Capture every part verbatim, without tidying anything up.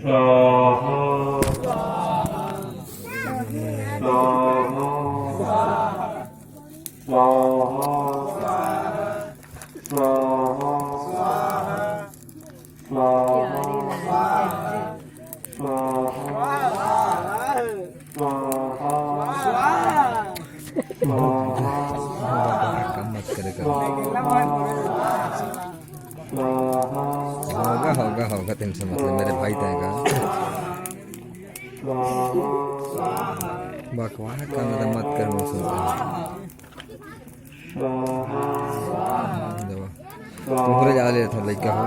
स्वाहा। स्वाहा। स्वाहा। स्वाहा। स्वाहा। स्वाहा। स्वाहा। कम मत करे कर। स्वाहा। होगा, होगा, होगा, tension मत ले, मेरे भाई तय का। बकवास का मत, मत कर, मौसम। देखो, तोहरे जा ले था लइका हो।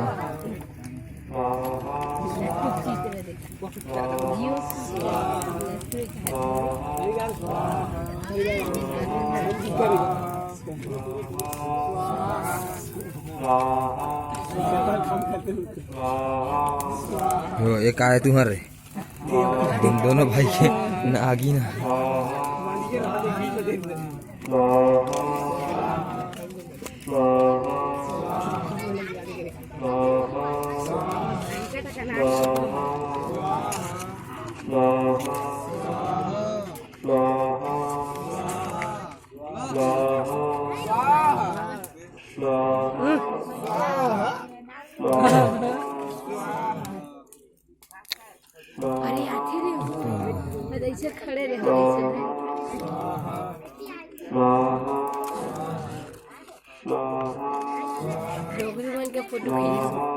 यो, ये का है तुम्हारे? दोन-, दोनों भाई के ना आगी ना। अरे, आथे रे। मैं तो ऐसे खड़े रहे, ऐसे। डोगरी मन के फोटो खींच।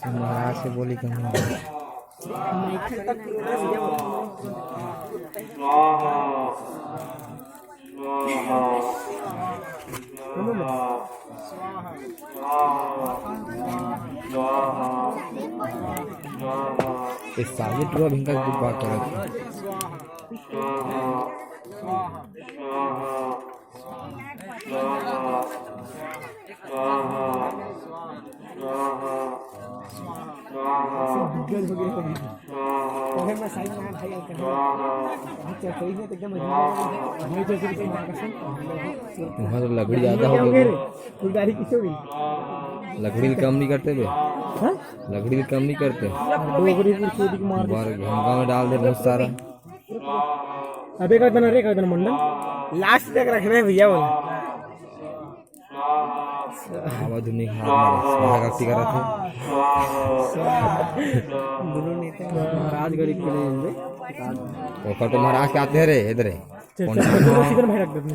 महाराज से बोली कहूँ। ये साले टुरा भिंका की बात करत है। तुम्हारा तो लकड़ी ज्यादा हो गया। लकड़ी कम नहीं करते बे। हाँ? लकड़ी कम नहीं करते। डोगरी की चोरी की मार। बार घंटा में डाल दे बहुत सारा। अबे कर देना रे, कर देना मंडल। लास्ट तक रखना है भैया बोला। आवा दुनी हाथ में स्वाहा भक्ति करत है। दोनों नेता महाराजगढ़ के लिए। ओकर तो महाराज के आते हैं रे, इधर है। चल, कौन चल, सा चल, है? इधर भाई रख दे अपने।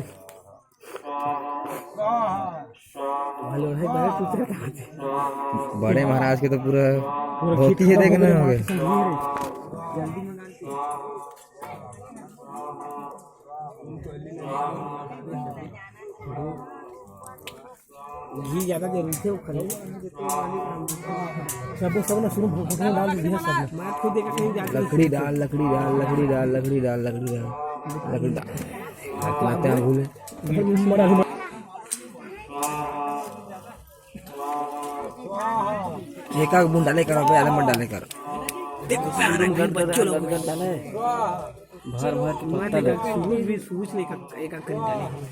हेलो, भाई, बड़े कुछ का था। बड़े महाराज के तो पूरा पूरा धोती है, देखना हो गया। जल्दी मंगा। घी ज्यादा जरूरी थे, वो खरीद। सब, सब ना शुरू में डाल दिया सब। मैं खुद देखा कहीं जाके लकड़ी डाल, लकड़ी डाल, लकड़ी डाल, लकड़ी डाल, लकड़ी डाल, लकड़ी डाल। हाथ में आते हैं भूले। मरा ही मरा। एक आग बूंद डाले करो, भाई, आलम डाले करो। देखो, बच्चों लोग। भर भर के पत्ता दे। सूरज भी, सूरज ने एक, एक आंख करीब डाली।